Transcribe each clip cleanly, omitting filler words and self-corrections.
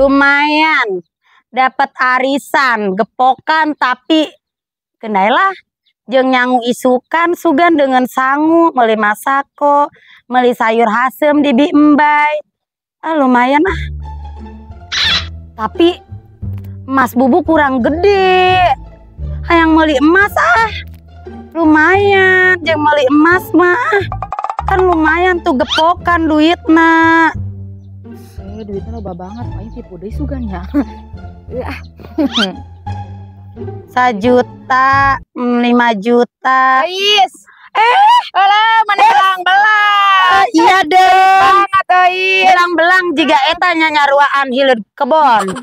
Lumayan dapat arisan, gepokan tapi kendailah jeung nyangu isukan sugan dengan sangu meuli masako, meuli sayur hasem di Biembay. Ah lumayan ah. Tapi emas bubu kurang gede. Hayang meuli emas ah. Lumayan jeung meuli emas mah. Kan lumayan tuh gepokan duitna. Duitnya loba banget, aing tipu deui sugan ya. Ah. 1 juta, 5 juta. Ais. Alah, mana belang-belang. Iya deh. Banget euy. Belang-belang jiga eta nyanyaruaan hileud kebon.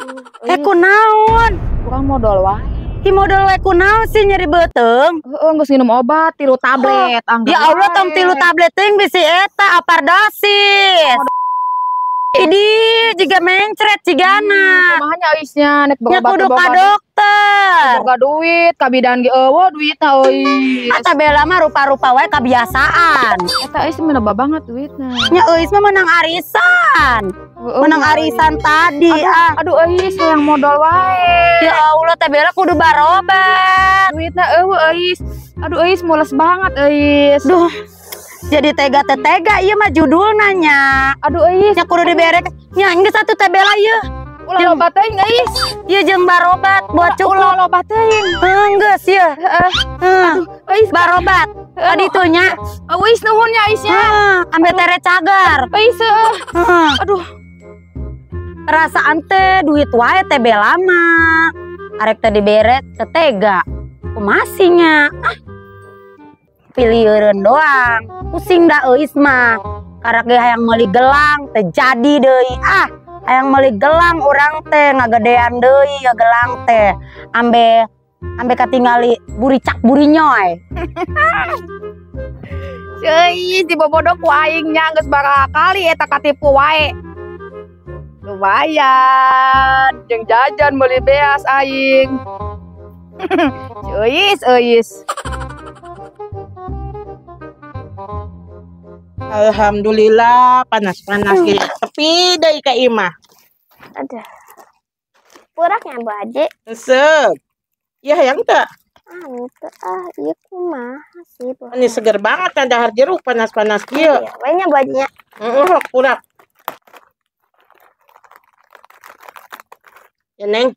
Kunaon? Kurang modal wae. Ki modal wae kunaon sih nyeri beuteung? Heeh, geus nginum obat 3 tablet. Ya Allah, tong 3 tablet teuing bisi eta apardosis. Idi jiga mencret jigana. Kumaha nya euisnya nek boga kudu ka dokter. Boga duit, kabidan ge eueuh duitna euis. Ata bela mah rupa-rupa wae kabiasaan. Eta euis mah loba banget duitna. Nya euis mah menang arisan. Menang arisan tadi. Aduh, aduh euis hayang modal wae. Ya Allah teh bela kudu barobat. Duitna eueuh euis. Aduh euis mules banget euis. Duh. Jadi tega-tega ieu mah judulna nya. Aduh euis, nya kudu diberek. Nya geus atuh teh bela ieu. Ulah loba teuing euis. Ieu jeung barobat buat cukup. Ulah loba teuing. Heuh geus ieu. Heeh. Aduh euis barobat. Tadi itu nya. Euis nuhun nya euis nya. Ambe tere cagar. Euis heuh. Aduh. Perasaan teh duit wae teh bela mah. Arek teh dibere teh tega. Kumaha nya? Ah. Pilieureun doang. Pusing dah euis mah. Karak ge hayang meuli gelang teh jadi deui. Ah, hayang meuli gelang urang teh ngagedean deui ya gelang teh. Ambe ambe katingali buricak burinyoy. Euy, dibobodo ku aing nya geus baraha kali eta katipu wae. Lumayan jeung jajan meuli beas aing. Euis, euis. Alhamdulillah panas-panas gini. Tepi deui ka imah. Aduh. Puraknya Bu Haji. Resep. Iya hayang teu? Ah, teu ah, ieu kumaha sih Bu. Ini seger banget kan dahar jeruk panas-panas kieu. Iya, we nya Bu Haji nya. Heeh, purak. Ya Neng.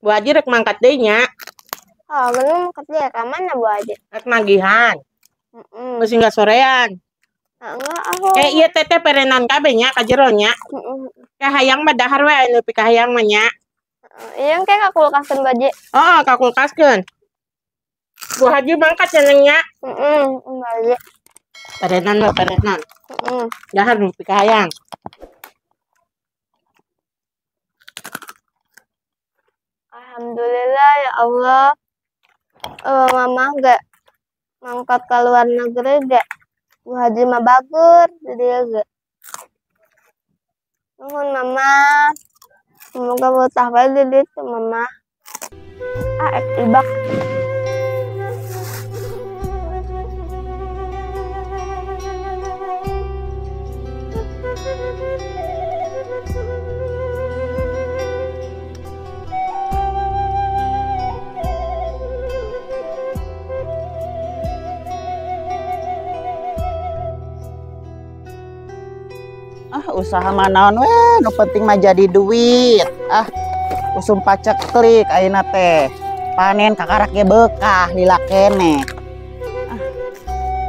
Bu Haji rek mangkat deui nya. Oh, belum mangkat deui ka mana Bu Haji? Rek nagihan. Heeh. Geus hingga sorean. Enggak aku. Iya teteh perenan kabeh nya ka jero nya. Ka hayang mah dahar we anu pika hayang mah nya. Iya engke ka kulkaskeun Bu Haji. Heeh, ka kulkaskeun. Bu Haji mangkat ya Neng nya. Heeh, Bu Haji. Perenan mah perenan. Heeh. Dahar nu pika hayang. Alhamdulillah ya Allah. Mama gak mangkat ke luar negeri gak. Bu Haji mah bagus, jadi gak. Nuhun mama. Semoga betah wae di ditu mama. Ah, ibak. Ah, usaha manaon we, nu penting mah jadi duit. Ah, usum paceklik ayeuna teh. Panen kakarak ge beukah lila keneh. Ah,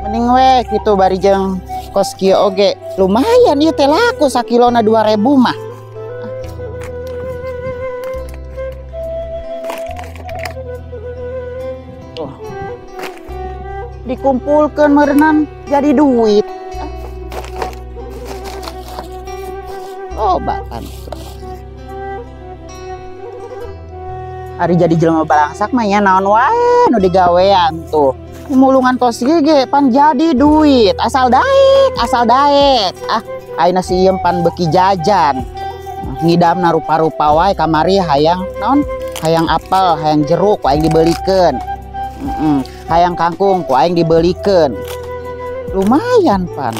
mending we kitu bari jeung kos kieu oge. Lumayan ieu teh laku sakilona 2000 mah. Ah. Tuh. Dikumpulkeun meureunnan jadi duit. Loba kan. Ari jadi jelema balangsak mah nya naon wae nu digawean tuh. Mulungan kos ge pan jadi duit, asal daek, Ah, ayeuna si ieu pan beuki jajan. Ngidamna rupa-rupa wae kamari hayang naon? Hayang apel, hayang jeruk ku aing dibelikeun. Hayang kangkung ku aing dibelikeun. Lumayan pan.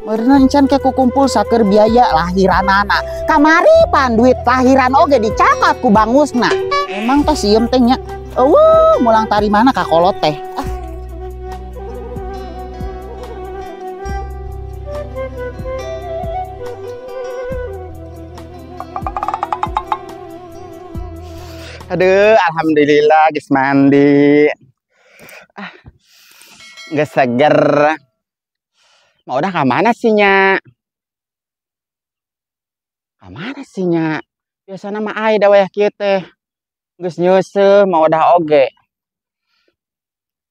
Meureun encan ke kukumpul saker biaya lahiranana. Kamari pan duit lahiran oge dicatat ku bangusna. Emang tos sieum teh nya. Eueuh, mulang tari mana ka kolot teh. Ah. Aduh, alhamdulillah geus mandi. Ah, geus seger. Mau udah ka mana sih nya? Ka mana sih nya? Biasana mah aya da wayah kieu teh. Geus nyeuseuh mau udah oge.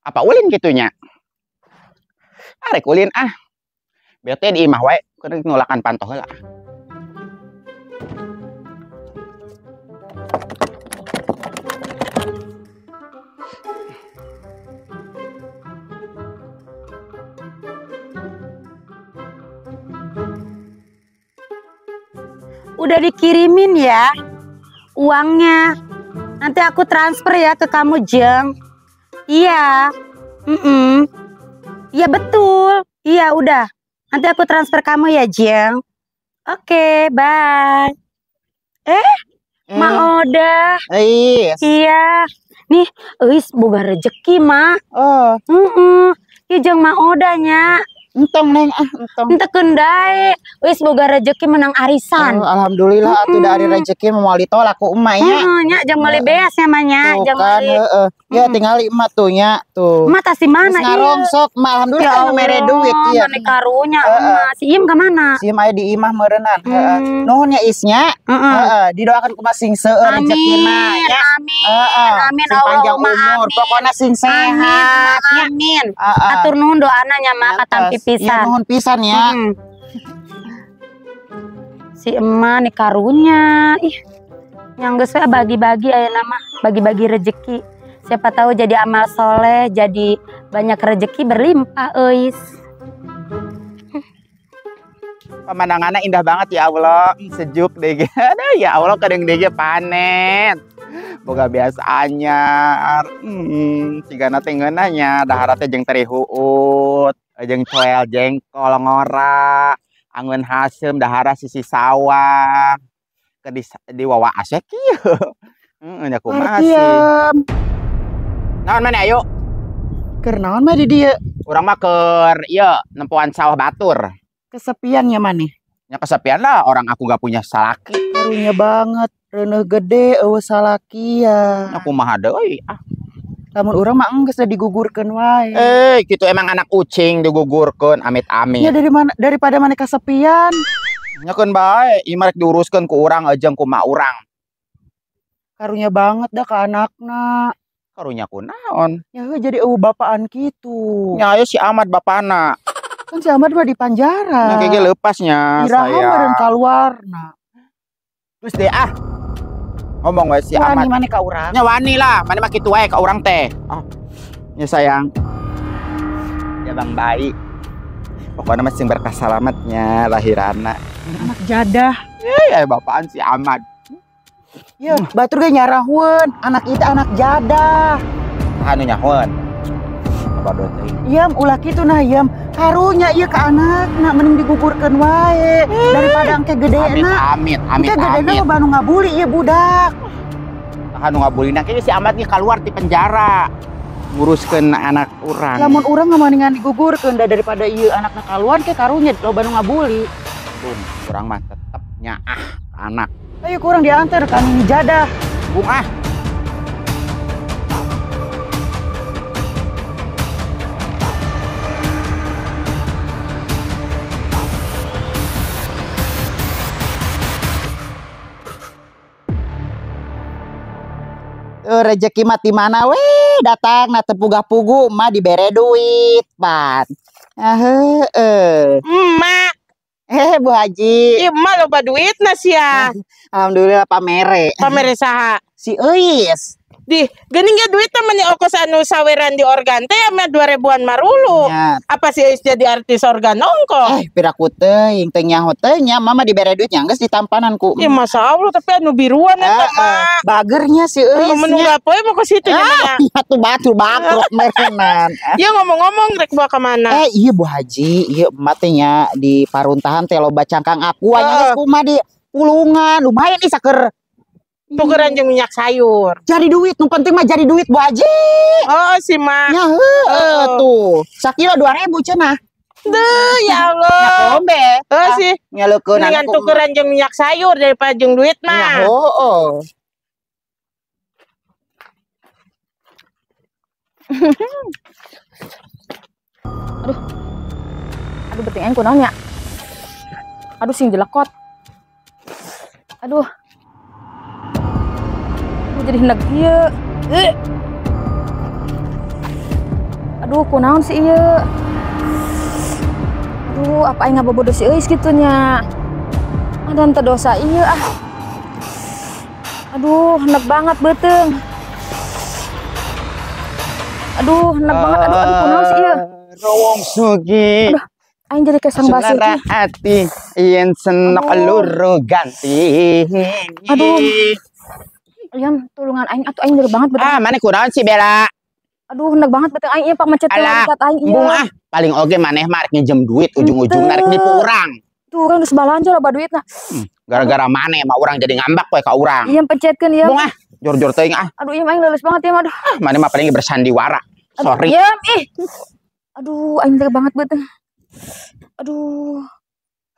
Apa ulin kitu nya? Arek ulin ah. Bete di imah wae, keur nulakan panto heula. Udah dikirimin ya uangnya. Nanti aku transfer ya ke kamu, Jeng. Iya. Iya betul. Iya udah. Nanti aku transfer kamu ya, Jeng. Oke, bye. Ma Oda. Iya. Nih, euis boga rejeki, Ma. Oh. Ieu jeung Ma Oda nya. Entong neng ah, entong. Ente kendai, wis boga rejeki menang arisan. Oh, alhamdulillah atuh da ari rejeki mah moal ditolak ku emak nya. Heeh nya jeung meuli beas nya mah nya, jeung meuli. Heeh. Ya tingali emak tuh nya tuh. Emak tas di mana ieu? Ngarongsok emak alhamdulillah anu mere duit ieu. Mane karunya emak. Si Im ka mana? Si Im aya di imah meureunnan. Heeh. Nuhun nya Isnya. Heeh, didoakan kumaha sing seueur rejekina nya. Amin. Amin Allahumma amin. Pokona sing sehat. Amin. Atur nuhun doana nya mah katampi pisan. Ya, nuhun pisan ya. Si emak nih karunya. Ih. Yang geus we bagi-bagi ayeuna mah, bagi-bagi rejeki. Siapa tahu jadi amal soleh, jadi banyak rejeki berlimpah euis. Pemandangannya indah banget ya Allah, sejuk deh. Aduh ya Allah kadang deh panen. Boga biasa anyar. Cigana teh ngeunah nya, dahar teh jeung teri huut, jeung coel jengkol ngora, angeun haseum dahara sisi sawah. Ke di wawa asek kieu. Heeh nya kumaha sih. Naon maneh ayo? Keur naon mah di dieu? Urang mah keur ieu nempoan sawah batur. Kesepian ya maneh? Ya kesepian lah, orang aku gak punya salaki. Karunya banget, reuneuh gede eueuh salaki ya. Aku mah deui ah. Lamun urang mah enggeus da digugurkeun wae. Gitu emang anak ucing digugurkeun amit-amit. Ya dari mana daripada maneh kesepian. Nyakeun bae, ieu mah rek diuruskeun ku urang jeung ku mak urang. Karunya banget dah ka anakna. Karunya ku naon? Ya jadi eueuh bapaan kitu. Nya aya si Ahmad bapana. Kan si Ahmad mah di panjara. Nah, kayaknya lepasnya saya. Iraha meureun kaluarna. Terus deh ah. Ngomong we si Ahmad. Wani maneh ka urang? Nya wani lah, maneh mah kitu wae ka urang teh. Ah. Nya sayang. Ya Bang Baik. Pokoknya mah sing berkah salamatnya lahiranna. Anak jadah. Eh bapaan si Ahmad. Ya, batur ge nyarahueun, anak itu anak jadah. Anu nyahueun. Apa teuing? Yam ulah kitu nah yam. Karunya ieu ka anakna mending digugurkeun wae daripada engke gedena. Amit amit amit. Engke gedena loba nu ngabuli ieu budak. Tah nu ngabulina ke si Ahmad ge keluar ti penjara. Nguruskeun anak urang. Lamun urang mendingan digugurkeun da daripada ieu anakna kaluar ke karunya loba nu ngabuli. Bun, urang mah tetep nyaah ka anak. Ayo kurang diantar kan ini jadah. Bung ah. Rezeki mah ti mana weh datang na teu pugah-pugu mah dibere duit pan. Heeh. Emak. Bu Haji. Ieu mah loba duitna sia. Alhamdulillah pamere. Pamere saha? Si Euis. Di geuning ge duitna meni ongkos anu saweran di organ teh ame 2000-an marulu. Nya. Apa sih Euis jadi artis organ ongkoh? Piraku teuing teu nyaho teh nya mama dibere duit nya geus ditampanan ku. Ya masya Allah tapi anu biruan eta mah. Bagernya si Euis. Menunggu poe mah ke situ nya. Ya tuh batu bangkrut merenan. Ya ngomong-ngomong rek bawa ka mana? Iya Bu Haji, ieu emak teh nya di paruntahan teh loba cangkang aqua nya geus kumaha di pulungan lumayan ih saker tukeran jeung minyak sayur. Jadi duit, nu penting mah jadi duit Bu Haji. Oh, si mah. Ya heueuh tuh. Sakilo 2000 cenah. Duh, ya Allah. Ya kombe. Heuh sih. Nyaleukeun mendingan tukeran jeung minyak sayur daripada jeung duit mah. Ya heueuh. Aduh. Aduh beuting aing kunaon nya. Aduh sing jelekot. Aduh. Aduh jadi hendak ieu. Aduh kunaon sih ieu. Aduh apa aing ngabobodo si Euis kitu nya. Ada henteu dosa ieu ah. Aduh hendak banget beuteung. Aduh hendak banget aduh aduh kunaon sih ieu. Rowong sugi. Aduh aing jadi kesang basuh ki. Ati yen senok luru ganti. Aduh. Yan, tulungan aing atuh aing nyeri banget betul. Ah, maneh kunaon sih Bella? Aduh, hendak banget betul aing ieu pak macet lihat aing ieu. Bung ah, paling oge maneh mah rek nginjem duit ujung-ujungna rek nipu urang. Tuh urang geus balanja loba duitna. Gara-gara maneh mah urang jadi ngambak we ka urang. Iya pencetkeun ieu. Bung ah, jor-jor teuing ah. Aduh, ieu aing leuleus banget ieu mah aduh. Ah, maneh mah paling bersandiwara. Sorry. Iya, ih. Aduh, aing nyeri banget betul. Aduh.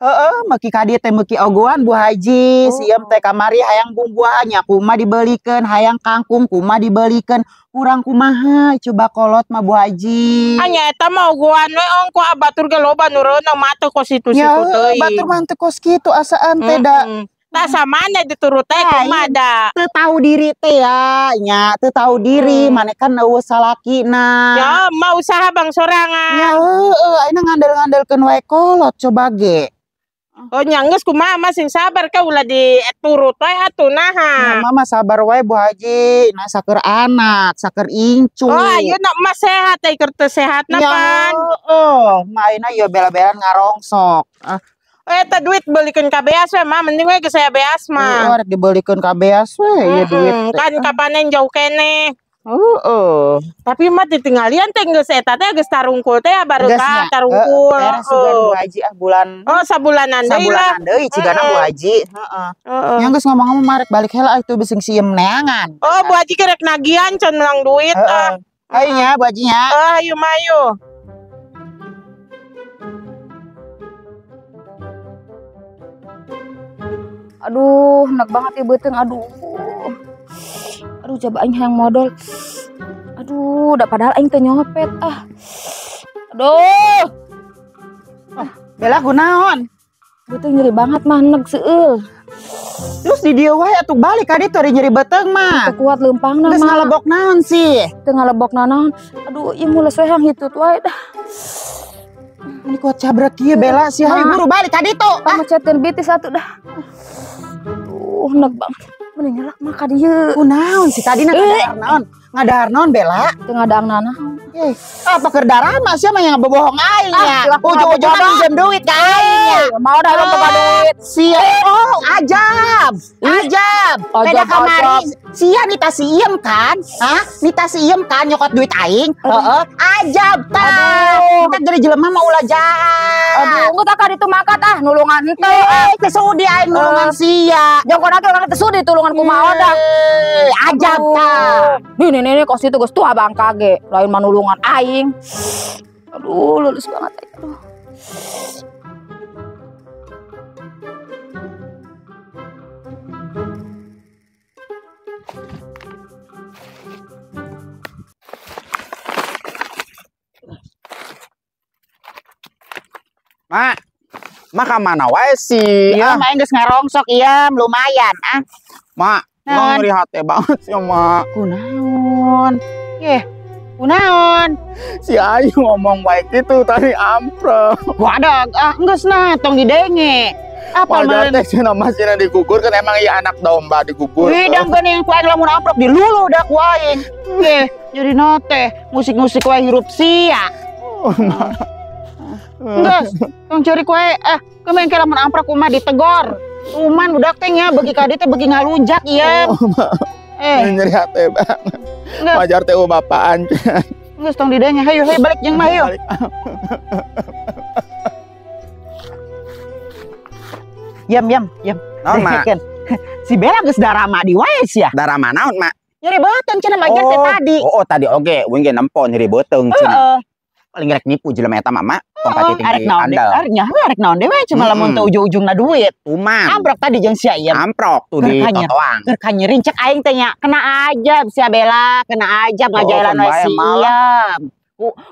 Heeh, meuki ka dieu teh meuki ogoan Bu Haji. Sieum teh kamari hayang bumbuahan nya kumaha dibelikeun, hayang kangkung kumaha dibelikeun. Kurang kumaha coba kolot mah Bu Haji. Anya eta mah ogoan we ongkoh batur ge loba nu reunang mah teu kos situ-situ teuing. Batur mah teu kos kitu asaan teh da. Tah samana diturut teh kumaha da. Teu tahu diri teh ya, nya teu tahu diri maneh kan eueuh salakina. Ya mah usaha bang sorangan. Ya heueuh ayeuna ngandel-ngandelkeun wae kolot coba ge. Oh nya geus kumaha mah sing sabar ka ulah diturut wae atuh naha. Ya, mama sabar wae Bu Haji, nah saker anak, saker incu. Oh ayeuna mah sehat teh keur teu sehatna pan. Heeh, mah ayeuna ieu bela-belan ngarongsok. Ah. Eta duit belikeun ka beas we mah mending we geus aya beas mah. Heeh, rek dibelikeun ka beas we ieu duit. Kan kapanen jauh keneh. Heeh. Tapi mah ditinggalian teh geus eta teh geus tarungkul teh baru tarungkul. Beres sugan Bu Haji ah bulan. Oh sabulanan deui lah. Sabulanan deui cigana Bu Haji, heeh. Nya geus ngomong-ngomong mah rek balik heula atuh bisi sieum neangan. Oh Bu Haji rek nagihan can meunang duit ah. Hayu nya Bu Haji nya. Hayu mayu. Aduh, enak banget ya beuteung aduh. Aduh, coba aing hayang modal. Aduh, udah padahal aing teu nyopet ah. Aduh. Ah, Bella kunaon? Beuteung nyeri banget mah enek seueul. Terus di dieu wae atuh balik ka ditu ari nyeri beuteung mah. Teu kuat leumpangna mah. Geus ngalebok naon sih? Teu ngalebok naon. Aduh, ieu mules we hang hitut wae dah. Ini kuat cabrek ieu Bella sih, hayu buru balik ka ditu. Ah, mecetkeun bitis atuh dah. Aduh, enek banget. Mending nyelak mah ka dieu. Kunaon sih tadi na ngadahar naon? Ngadahar naon Bella? Teu ngadahar naon. Apa keur darama sia mah yang ngebohong aing ya. Ujung-ujungna minjem duit ka aing ya. Mau dah lu boga duit. Sia. Oh, ajab. Ajab. Beda kamari sia nita si iem kan? Hah? Nita si iem kan nyokot duit aing? Heeh. Ajab tah. Kita jadi jelema mah ulah jahat. Aduh, engke tak ka ditu makat ah nulungan henteu. Teu sudi aing nulungan sia. Jongkon atuh urang teu sudi tulungan kumaha odah. Ajab tah. Nih nih nih kos itu geus tua bangka ge, lain mah nulungan aing. Aduh, lulus banget aing. Aduh. Mak, mak ka mana wae sih? Iya, mak geus ngarongsok ieu, lumayan ah. Mak, ngeri hate banget sih, Mak. Kunaon? Yeh, kunaon? Si Ayu ngomong baik itu tadi amprek. Wadah, ah geus nah tong didenge. Apa meureun teh cenah masih digugur kan emang ieu anak domba digugur. Widang geuning ku aing lamun amprok dilulu da ku aing. Nggih, jadi teh musik-musik wae hirup sia. Geus, tong ceurik wae. Kemeng ke lamun amprok kumaha ditegor. Tuman budak teh nya beuki ka dieu teh beuki ngalunjak ieu. Nyeri hate banget. Wajar teh bapaan. Geus tong didenya, hayu hayu balik jeung mah hayu. Yam yam yam. Naon mak? Si Bella geus darama di wae sia. Darama naon mak? Nyeri beuteung cenah majar teh tadi. Oh, tadi oge uing ge nempo nyeri beuteung cenah. Paling rek nipu jelema eta mah mak. Tong pati tinggi andal. Arek naon deui we cuma lamun teu ujung-ujungna duit. Tuman. Amprok tadi jeung sia ieu. Amprok tuh di totoang. Keur kanyerin cek aing teh nya. Kena ajab sia Bella, kena ajab ngajalan we si ieu.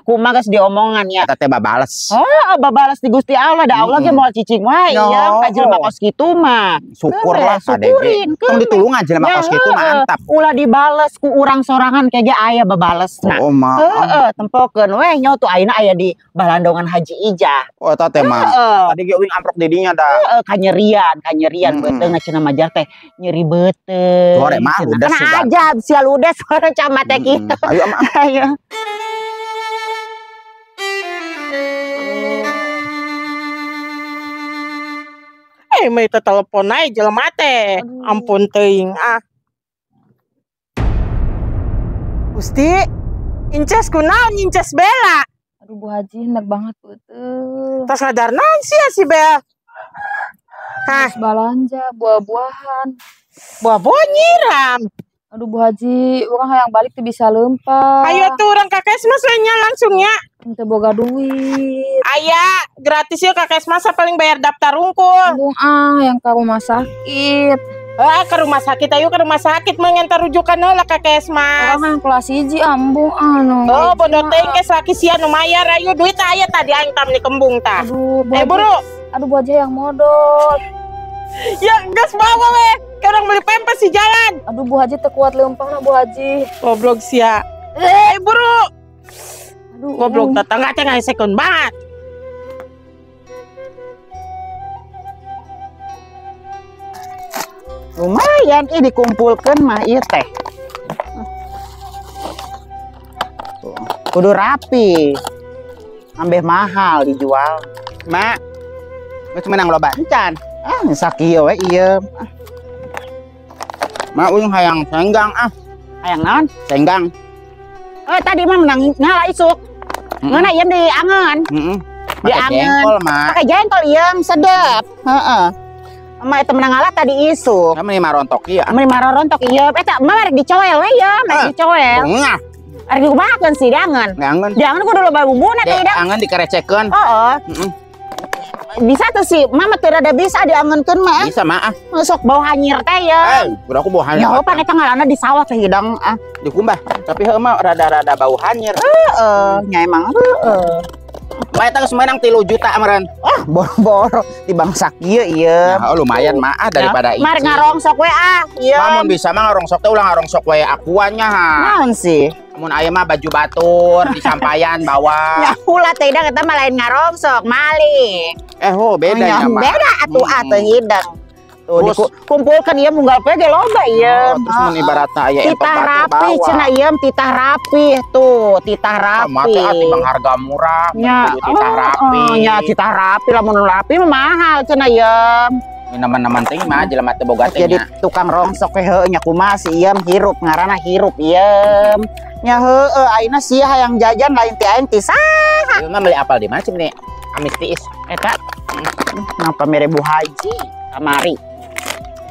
Kumaha geus diomongan ya. Eta teh babales. Oh, babales di Gusti Allah, da Allah ge moal cicing wae ieu ka jelema kos kitu mah. Syukurlah syukurin. Tong ditulungan jelema kos kitu mah mantap. Ulah dibales ku urang sorangan kege aya babalesna. Oh, mah. Heeh, tempokeun we nya tuh ayeuna aya di balandongan Haji Ijah. Oh, eta teh mah. Tadi ge uing amprok di dinya da. Heeh, kanyerian beuteung cenah majar teh nyeri beuteung. Sore mah ludes. Kena ajab sia ludes sore camat teh kitu. Ayo mah. Ayo. Mah itu telepon aja jelema teh. Ampun teuing ah. Gusti, inces kunaon inces Bella? Aduh Bu Haji enak banget beuteung. Tos ngadar naon sia si Bel? Hah, balanja buah-buahan. Buah-buahan nyiram. Aduh Bu Haji, urang hayang balik teu bisa leumpah. Ayo tuh urang ka Kesmas we nya langsung nya. Teu boga duit. Aya, gratis yeuh ka Kesmas paling bayar daftar rungkul. Embung ah, yang ka rumah sakit. Ah, ke rumah sakit ayo ke rumah sakit mah ngantar rujukan heula ka Kesmas. Urang kelas 1 ambung anu. Oh, bodoh teuing geus laki sia nu mayar ayo duit aya tadi aing tam ni kembung tah. Aduh, Bu Haji. Buru. Aduh Bu Haji yang modal. Ya geus bawa we. Orang beli pempes di jalan. Aduh Bu Haji teu kuat leumpangna Bu Haji. Goblok sia. Buru. Aduh, goblok tetangga teh ngasekeun banget. Lumayan ih dikumpulkeun mah ieu teh. Tuh, kudu rapi. Ambeh mahal dijual. Mak, geus menang loba encan. Ah, sakieu we ieu. Mak uing hayang senggang ah. Hayang naon? Senggang. Oh, tadi mah menang ngala isuk. Ngeuna ieu diangeun. Heeh. Diangeun. Jengkol, Mak. Pake jengkol ieu sedep. Heeh. Emak eta menang ngalah tadi isuk. Meni marontok ieu. Meni marontok ieu. Eta mah rek dicoel we ieu, rek dicoel. Heeh. Rek dikumahakeun sih diangeun. Diangeun. Diangeun kudu loba bumbuna teh hidang. Diangeun dikerecekeun. Heeh. Heeh. Bisa tuh sih, mama teu rada bisa diangeunkeun mah. Bisa mah ah. Sok bau hanyir teh ya. Udah aku bau hanyir. Ya pan eta ngalana di sawah teh hidang ah. Dikumbah, tapi heuh mah rada-rada bau hanyir. Heeh, nya emang heeh. Mah eta geus meunang 3 juta meureun. Ah, boro-boro di bangsa kieu ieu. Nah, lumayan mah ah daripada ieu. Mar ngarongsok we ah. Ieu. Mun bisa mah ngarongsok teh ulah ngarongsok we akuannya ha. Naon sih? Mun aya mah baju batur disampayan bawa. Ya ulah teh hidang eta mah lain ngarongsok, maling. Oh beda nya mah. Beda atuh ah teh hidang. Tuh dikumpulkeun ieu munggal poe ge loba ieu. Terus mun ibaratna aya entok titah rapi cenah ieu titah rapi tuh, titah rapi. Mah teh timbang harga murah, nya titah rapi. Nya titah rapi lamun rapi mah mahal cenah ieu. Neman-neman teh mah jelema teu boga teh Jadi tukang rongsok we heueuh nya kumaha si ieu hirup ngaranna hirup ieu. Nya heueuh ayeuna sia hayang jajan lain ti aing ti saha. Ieu mah beli apal di mana sih nih? Amis tiis eta. Napa mere Bu Haji kamari.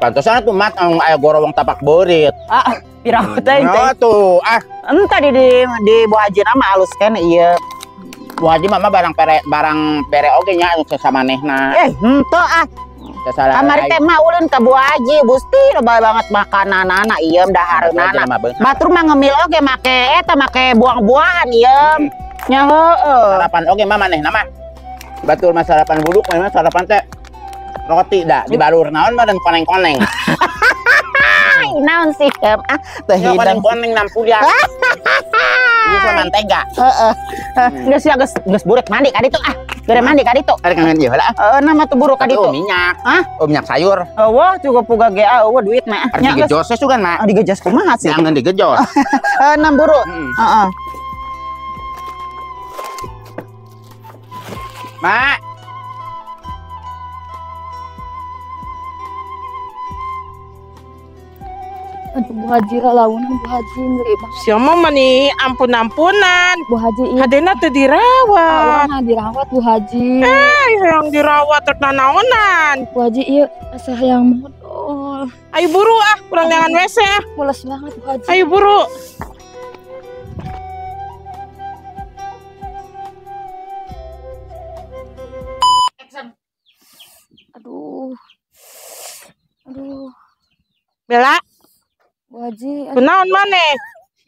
Pantesan tuh mat aya gorowong tapak beurit. Ah, piraku teh teh. Tuh, ah. Entah di Bu Haji nama alus keneh ieu. Bu Haji mah barang pere oge nya anu samanehna. Henteu ah. Kamari teh mah ulun ka Bu Haji, Gusti loba banget makananana ieu dahareunana. Batur mah ngemil oge make eta make buang-buahan ieu. Nya heueuh. Sarapan oge mah manehna mah. Batur mah sarapan buduk, mah sarapan teh roti dah dibalur naon mah dan koneng-koneng. Naon sih ah teh hidang koneng-koneng nampu ya. Ieu sama mentega. Heeh. Geus ya geus burek mandi ka ditu ah. Bere mandi ka ditu. Arek ngan ieu heula. Heeh, nama tuh buru ka ditu. Minyak. Hah? Oh, minyak sayur. Eueuh, cukup puga ge eueuh duit mah. Arek digejos sugan mah. Digejos kumaha sih? Jangan digejos. Heeh, nam buru. Heeh. Mak. Aduh, Bu Haji launan Bu Haji nyeri banget. Siapa mani ampun-ampunan. Bu Haji iya. Hadena teu dirawat. Awalnya dirawat Bu Haji. Yang dirawat rek nanaonan. Bu Haji iya asa hayang modol. Ayo buru ah, kurang jangan WC ah. Mules banget Bu Haji. Ayo buru. Aduh. Aduh. Bella. Bu Haji, kunaon maneh?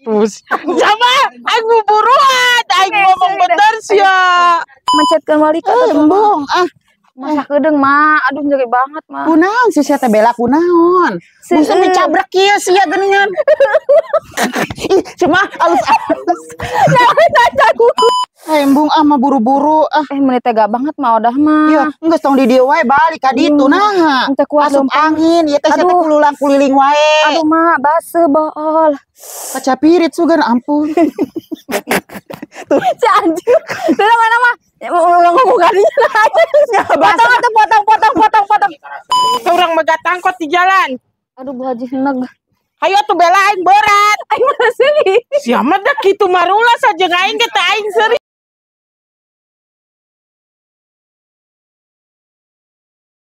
Terus, sama aing buruan, aing ngomong bener sia. Mencetkeun walika embung ah. Masa kedeung mah, aduh nyeri banget mah. Kunaon sih sia teh Bella kunaon? Bungsu dicabrak kieu sia geuningan. Ih, cuma alus-alus. Embung ah mah buru-buru ah. Meuni tega banget mah odah mah. Iya, geus tong di dieu wae balik ka ditu naha. Asup angin ieu teh sia teh kululang kuliling wae. Aduh mah baseuh bool. Kaca pirit sugan ampun. Tuh si anjing. Tuh mana mah ulang ngomong kadinya. Potong atuh potong. Urang megat angkot di jalan. Aduh Bu Haji heneg. Hayo atuh Bella aing berat. Aing mah seuri. Sia mah da kitu marulah saja aing ge teh aing seuri.